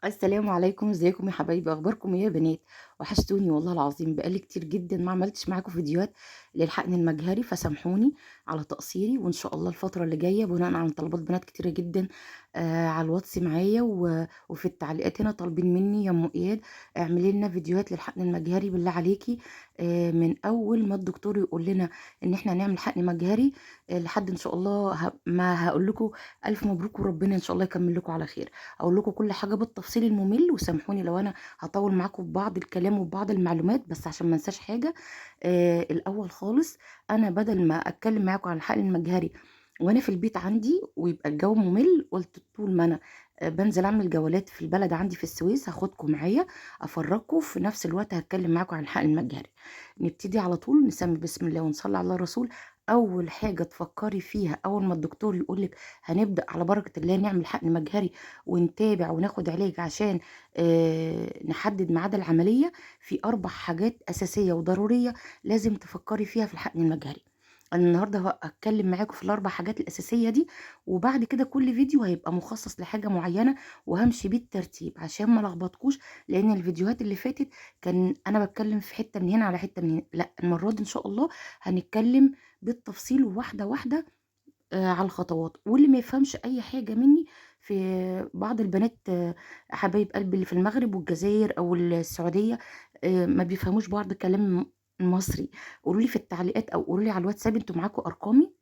السلام عليكم، ازيكم يا حبايبي؟ اخباركم ايه يا بنات؟ وحشتوني والله العظيم، بقالي كتير جدا ما عملتش معاكم فيديوهات للحقن المجهري، فسامحوني على تقصيري. وان شاء الله الفترة اللي جاية بناء على طلبات بنات كتيرة جدا على الواتس معايا وفي التعليقات هنا طالبين مني يا ام اياد اعملي لنا فيديوهات للحقن المجهري بالله عليكي، من اول ما الدكتور يقول لنا ان احنا هنعمل حقن مجهري لحد ان شاء الله ما هقول لكم الف مبروك، وربنا ان شاء الله يكمل لكم على خير. اقول لكم كل حاجة بالتفصيل الممل، وسامحوني لو انا هطول معاكم ببعض الكلام وبعض المعلومات، بس عشان ما انساش حاجة. الاول خالص انا بدل ما اتكلم معاكم عن الحقن المجهري وانا في البيت عندي ويبقى الجو ممل، قلت طول ما انا بنزل اعمل جولات في البلد عندي في السويس هاخدكم معايا افرجكم، في نفس الوقت هتكلم معاكم عن الحقن المجهري. نبتدي على طول، نسمي بسم الله ونصلي على الرسول. اول حاجة تفكري فيها اول ما الدكتور يقولك هنبدا على بركة الله نعمل حقن مجهري ونتابع وناخد علاج عشان نحدد ميعاد العملية، في 4 حاجات اساسية وضرورية لازم تفكري فيها في الحقن المجهري. انا النهارده هتكلم معاكم في ال4 حاجات الاساسية دي، وبعد كده كل فيديو هيبقى مخصص لحاجة معينة وهمشي بالترتيب عشان ما لخبطكوش، لان الفيديوهات اللي فاتت كان انا بتكلم في حتة من هنا على حتة من هنا. لا، المرة دي ان شاء الله هنتكلم بالتفصيل واحدة واحدة على الخطوات. واللي ما يفهمش اي حاجة مني، في بعض البنات حبايب قلبي اللي في المغرب والجزائر او السعودية ما بيفهموش بعض كلام المصري، قولوا لي في التعليقات او قولوا لي على الواتساب، انتوا معاكم ارقامي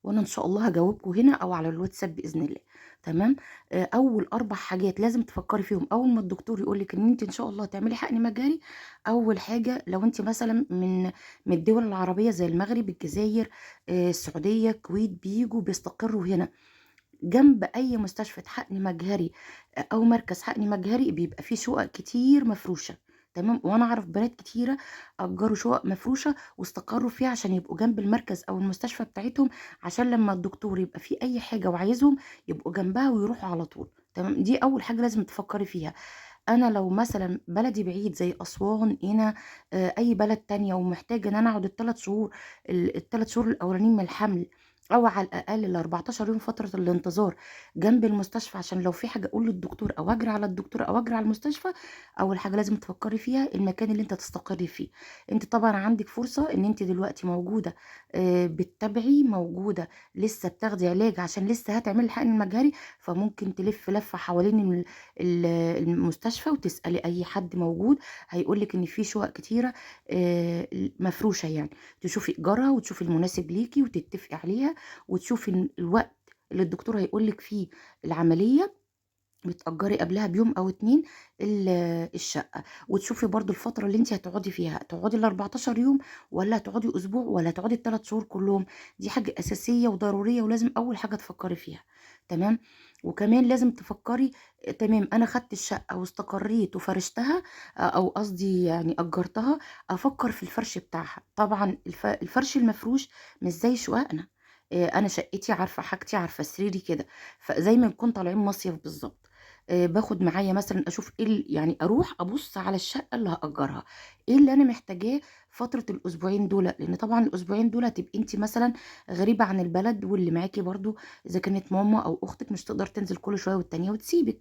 وانا ان شاء الله هجاوبكم هنا او على الواتساب باذن الله. تمام. اول 4 حاجات لازم تفكري فيهم اول ما الدكتور يقولك ان انت ان شاء الله تعملي حقن مجهري. اول حاجة لو انت مثلا من الدول العربية زي المغرب، الجزائر، السعودية، الكويت، بيجوا بيستقروا هنا جنب اي مستشفى حقن مجهري او مركز حقن مجهري، بيبقى فيه شقق كتير مفروشه. تمام. وانا اعرف بنات كتيرة اجروا شقق مفروشه واستقروا فيها عشان يبقوا جنب المركز او المستشفى بتاعتهم، عشان لما الدكتور يبقى فيه اي حاجة وعايزهم يبقوا جنبها ويروحوا على طول. تمام. دي اول حاجة لازم تفكري فيها. انا لو مثلا بلدي بعيد زي اسوان هنا، اي بلد تانية، ومحتاجة ان انا اقعد الثلاث شهور الاولانيين من الحمل، او على الاقل ال 14 يوم فترة الانتظار جنب المستشفى، عشان لو في حاجة اقول للدكتور او اجري على الدكتور او اجري على المستشفى. اول حاجة لازم تفكري فيها المكان اللي انت تستقري فيه. انت طبعا عندك فرصة ان انت دلوقتي موجودة بتتابعي، موجودة لسه بتاخدي علاج عشان لسه هتعملي الحقن المجهري، فممكن تلف لفه حوالين المستشفى وتسالي اي حد موجود، هيقولك ان في شقق كتيرة مفروشه، يعني تشوفي ايجارها وتشوفي المناسب ليكي وتتفقي عليها، وتشوفي الوقت اللي الدكتور هيقولك فيه العملية، بتأجري قبلها بيوم او 2 الشقة، وتشوفي برضو الفترة اللي انت هتقعدي فيها، تقعدي ال 14 يوم ولا هتقعدي اسبوع ولا هتقعدي ال3 شهور كلهم. دي حاجة اساسية وضرورية ولازم اول حاجة تفكري فيها. تمام. وكمان لازم تفكري، تمام انا خدت الشقة واستقريت وفرشتها، او قصدي يعني اجرتها، افكر في الفرش بتاعها. طبعا الفرش المفروش مش زي شققنا، انا شقتي عارفة حاجتي، عارفة سريري كده، فزي ما نكون طالعين مصيف بالظبط. باخد معايا مثلا اشوف ايه، يعني اروح ابص على الشقة اللي هاجرها، ايه اللي انا محتاجاه فترة الاسبوعين دول، لان طبعا الاسبوعين دول هتبقي انت مثلا غريبة عن البلد، واللي معاكي برضو اذا كانت ماما او اختك مش تقدر تنزل كل شوية والتانية وتسيبك،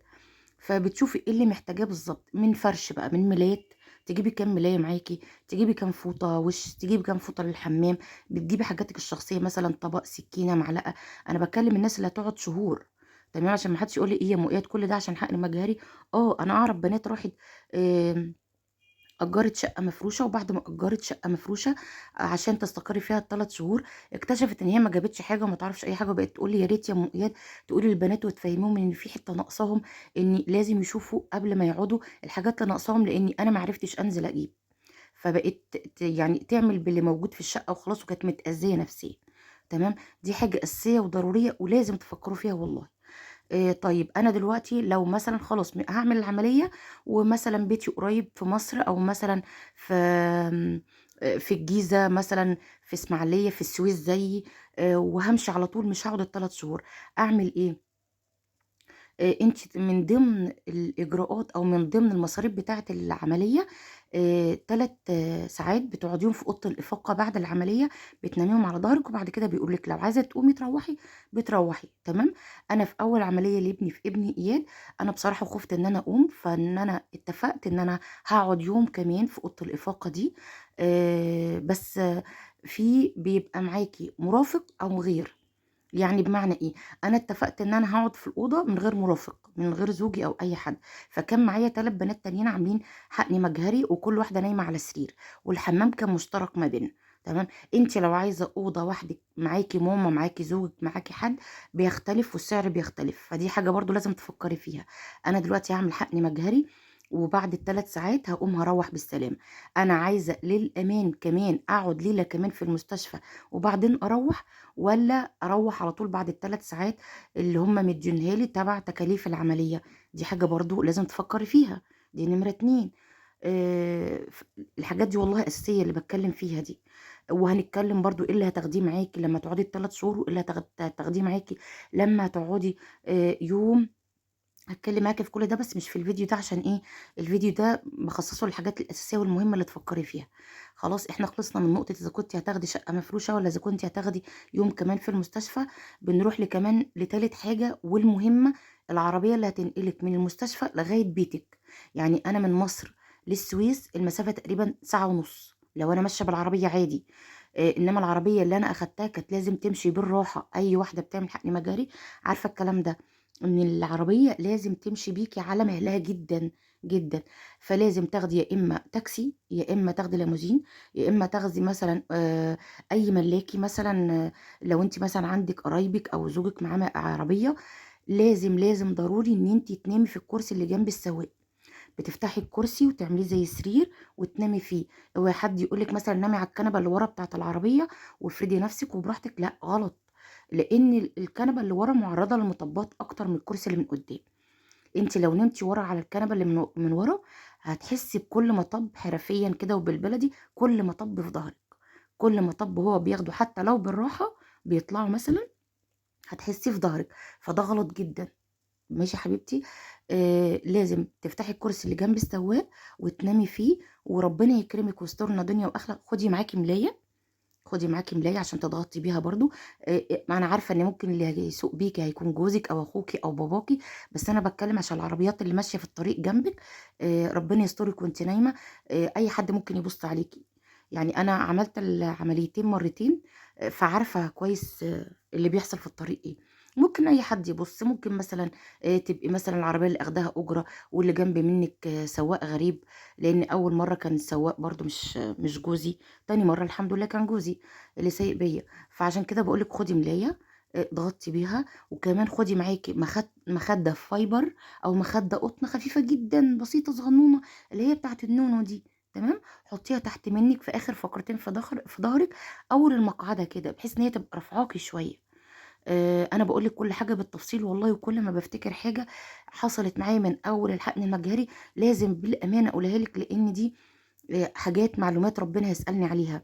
فبتشوفي ايه اللي محتاجاه بالظبط، من فرش بقى، من ملايات، تجيبي كام ملايه معاكي، تجيبي كام فوطه وش، تجيبي كام فوطه للحمام، بتجيبي حاجاتك الشخصية مثلا طبق، سكينة، معلقه. انا بكلم الناس اللي هتقعد شهور، تمام، عشان ما حدش يقول لي ايه يا مؤيد كل ده عشان حقن مجهري. انا اعرف بنات راحت اجرت شقه مفروشه، وبعد ما اجرت شقه مفروشه عشان تستقر فيها ال3 شهور، اكتشفت ان هي ما جابتش حاجة وما تعرفش اي حاجة، وبقت تقول لي يا ريت يا مؤيد تقولي للبنات وتفهميهم ان في حتة ناقصاهم، ان لازم يشوفوا قبل ما يقعدوا الحاجات اللي ناقصاهم، لاني انا ما عرفتش انزل اجيب. فبقت يعني تعمل باللي موجود في الشقة وخلاص، وكانت متاذيه نفسيا. تمام. دي حاجة اساسية وضرورية ولازم تفكروا فيها والله. طيب انا دلوقتي لو مثلا خلاص هعمل العملية، ومثلا بيتي قريب في مصر، او مثلا في الجيزة، مثلا في اسماعيليه، في السويس زيي، وهمشي على طول مش هقعد ال3 شهور، اعمل ايه؟ انت من ضمن الاجراءات او من ضمن المصاريف بتاعه العملية 3 ساعات بتقعديهم في أوضة الإفاقة بعد العملية، بتناميهم على ضهرِك، وبعد كده بيقولوا لِك لو عايزة تقومي تروّحي بتروّحي، تمام. أنا في أول عملية لابني في ابني إياد، أنا بصراحة خُفت إن أنا أقوم، فإن أنا اتفقت إن أنا هاقعد يوم كمان في أوضة الإفاقة دي، بس في بيبقى معاكِ مرافق أو غير. يعني بمعنى إيه، أنا اتفقت إن أنا هاقعد في الأوضة من غير مرافق، من غير زوجي أو أي حد، فكان معايا 3 بنات تانيين عاملين حقن مجهري، وكل واحدة نايمة على سرير، والحمام كان مشترك ما بيننا، تمام. أنتِ لو عايزة أوضة وحدِك معاكِ ماما، معاكِ زوجِك، معاكِ حد، بيختلف والسعر بيختلف، فدي حاجة برضه لازم تفكري فيها. أنا دلوقتي هاعمل حقن مجهري وبعد ال3 ساعات هاقوم هاروّح بالسلامة، أنا عايزة للأمان كمان أقعد ليلة كمان في المستشفى وبعدين أروّح، والّا أروّح على طول بعد ال3 ساعات اللي هم مدينها لي تبع تكاليف العملية؟ دي حاجة برضه لازم تفكري فيها، دي نمرة 2. ف الحاجات دي والله أساسية اللي باتكلم فيها دي، وهنتكلم برضه إيه اللي هتاخديه معاكِ لمّا تقعدي ال3 شهور، وإيه اللي هتاخديه معاكِ لمّا تقعدي يوم. هاتكلم معاكِ في كل ده بس مش في الفيديو ده، عشان إيه، الفيديو ده مخصصه للحاجات الأساسية والمهمة اللي تفكري فيها. خلاص إحنا خلصنا من نقطة إذا كنتِ هتاخدي شقة مفروشة ولا إذا كنتِ هتاخدي يوم كمان في المستشفى. بنروح لكمان لتالت حاجة والمهمة، العربية اللي هتنقلِك من المستشفى لغاية بيتِك. يعني أنا من مصر للسويس المسافة تقريبًا ساعة ونص لو أنا ماشية بالعربية عادي، إنما العربية اللي أنا أخدتها كانت لازم تمشي بالراحة، أي واحدة بتعمل حقن مجهري عارفة الكلام ده، إن العربية لازم تمشي بيكِ على مهلها جدًا، جدًا، فلازم تاخدي يا إما تاكسي، يا إما تاخدي ليموزين، يا إما تاخدي مثلًا أي ملاكي مثلًا، لو أنتِ مثلًا عندِك قرايبِك أو زوجِك معاه عربية، لازم، لازم ضروري إن أنتِ تنامي في الكرسي اللي جنب السواق. بتفتحي الكرسي وتعمليه زي سرير وتنامي فيه. اوعي حد يقول لِك مثلًا نامي على الكنبة اللي ورا بتاعة العربية وافردي نفسِك وبراحتِك، لأ غلط، لإن الكنبة اللي ورا معرضة للمطبات أكتر من الكرسي اللي من قدام. أنتِ لو نمتِ ورا على الكنبة اللي من ورا هتحسي بكل مطب حرفيًا كده، وبالبلدي كل مطب في ضهرِك، كل مطب هو بياخده حتى لو بالراحة بيطلعوا مثلًا هتحسيه في ضهرِك، فده غلط جدًا. ماشي يا حبيبتي؟ لازم تفتحي الكرسي اللي جنب السواق وتنامي فيه، وربنا يكرمك ويسترنا دنيا وآخرة. خدي معاكي ملاية، خدي معاكي ملاية عشان تضغطي بيها برضو. ما أنا عارفة إن ممكن اللي هيسوق بيكي هيكون جوزك أو أخوكي أو باباكي، بس أنا بتكلم عشان العربيات اللي ماشية في الطريق جنبك. ربنا يسترك وانت نايمة. أي حد ممكن يبص عليكي. يعني أنا عملت العمليتين مرتين، فعارفة كويس، اللي بيحصل في الطريق إيه. ممكن أي حد يبص، ممكن مثلا، تبقي مثلا العربية اللي أخداها أجرة واللي جنب منك، سواق غريب، لأن أول مرة كان السواق برضو مش جوزي، تاني مرة الحمد لله كان جوزي اللي سايق بيا. فعشان كده بقولك خدي ملاية، اضغطي بيها، وكمان خدي معاكي مخدة فايبر أو مخدة قطن خفيفة جدا بسيطة صغنونة اللي هي بتاعت النونو دي، تمام. حطيها تحت منك في آخر فقرتين في ظهرك أول المقعدة كده، بحيث إن هي تبقى رافعاكي شوية. أنا بقول لك كل حاجة بالتفصيل والله، وكل ما بفتكر حاجة حصلت معايا من أول الحقن المجهري لازم بالأمانة أقولها لك، لأن دي، حاجات معلومات ربنا هيسألني عليها.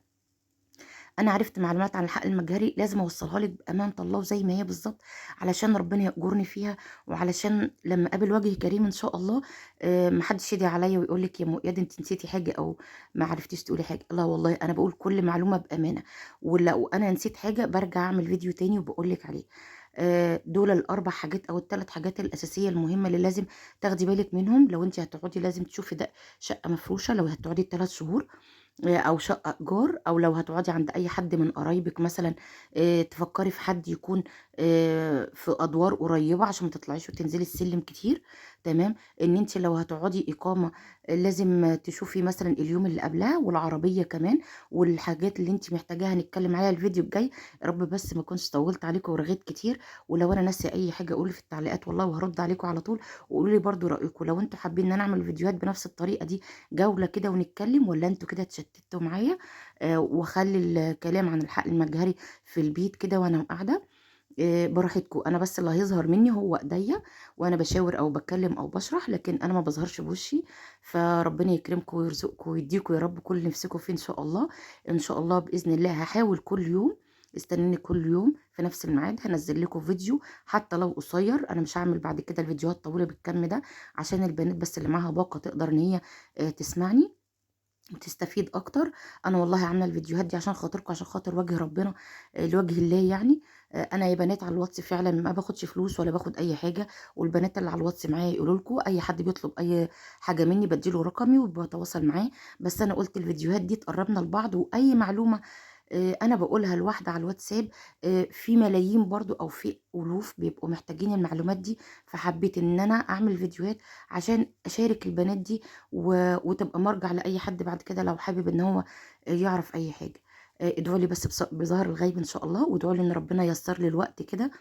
أنا عرفت معلومات عن الحقن المجهري لازم أوصلها لك بأمانة الله وزي ما هي بالظبط، علشان ربنا يأجرني فيها، وعلشان لما أقابل وجه كريم إن شاء الله، محدش يدعي عليا ويقول لك يا مؤيد أنت نسيتي حاجة أو ما عرفتيش تقولي حاجة. لا والله أنا بقول كل معلومة بأمانة، ولو أنا نسيت حاجة برجع أعمل فيديو تاني وبقول لك عليه. دول الأربع حاجات أو الثلاث حاجات الأساسية المهمة اللي لازم تاخدي بالك منهم. لو أنت هتقعدي لازم تشوفي ده شقة مفروشة لو هتقعدي 3 شهور، أو شقة إيجار، أو لو هتقعدي عند أي حد من قرايبك مثلا، تفكري في حد يكون، في أدوار قريبة عشان ما تطلعيش وتنزلي السلم كتير، تمام. إن أنت لو هتقعدي إقامة، لازم تشوفي مثلا اليوم اللي قبلها، والعربية كمان، والحاجات اللي أنت محتاجاها هنتكلم عليها الفيديو الجاي. يا رب بس ما كنتش طولت عليكم ورغيت كتير، ولو أنا ناسية أي حاجة قولي في التعليقات والله وهرد عليكم على طول، وقولوا لي برضو رأيكم لو أنتوا حابين إن أنا أعمل فيديوهات بنفس الطريقة دي جولة كده ونتكلم، ولا انتوا كده اتشتتوا معايا. واخلي الكلام عن الحقن المجهري في البيت كده وانا قاعده، براحتكم. انا بس اللي هيظهر مني هو ايديا وانا بشاور او بتكلم او بشرح، لكن انا ما بظهرش بوشي. فربنا يكرمكم ويرزقكم ويديكم يا رب كل نفسكم فيه ان شاء الله. ان شاء الله باذن الله هحاول كل يوم، استنوني كل يوم في نفس الميعاد هنزل لكم فيديو حتى لو قصير. انا مش هعمل بعد كده الفيديوهات طويله بالكم ده عشان البنات بس اللي معاها باقه تقدر ان هي، تسمعني. وتستفيد أكتر. أنا والله عاملة الفيديوهات دي عشان خاطركم، عشان خاطر وجه ربنا، لوجه الله يعني. أنا يا بنات على الواتس فعلًا ما باخدش فلوس ولا باخد أي حاجة، والبنات اللي على الواتس معايا يقولوا لكم، أي حد بيطلب أي حاجة مني بادّي له رقمي وباتواصل معاه. بس أنا قُلت الفيديوهات دي تقرّبنا لبعض، وأي معلومة أنا باقولها لواحدة على الواتساب، في ملايين برضه أو في ألوف بيبقوا محتاجين المعلومات دي، فحبيت إن أنا أعمل فيديوهات عشان أشارك البنات دي وتبقى مرجع لأي حد بعد كده لو حابب إن هو يعرف أي حاجة. ادعوا لي بس بظهر الغيب إن شاء الله، وادعوا لي إن ربنا ييسر لي الوقت كده،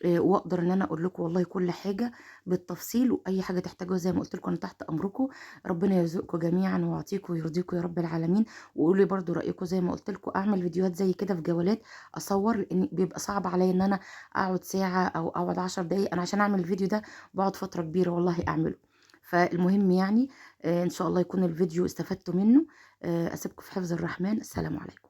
وأقدر إن أنا أقول لكم والله كل حاجة بالتفصيل، وأي حاجة تحتاجوها زي ما قُلت لكم أنا تحت أمركم. ربنا يرزقكم جميعًا ويعطيكم ويرضيكم يا رب العالمين. وقولوا لي برضه رأيكم زي ما قُلت لكم، أعمل فيديوهات زي كده في جولات أصوّر، لإن بيبقى صعب عليّا إن أنا أقعد ساعة أو أقعد 10 دقايق، أنا عشان أعمل الفيديو ده باقعد فترة كبيرة والله أعمله. فالمهم يعني إن شاء الله يكون الفيديو استفدتوا منه. أسيبكم في حفظ الرحمن، السلام عليكم.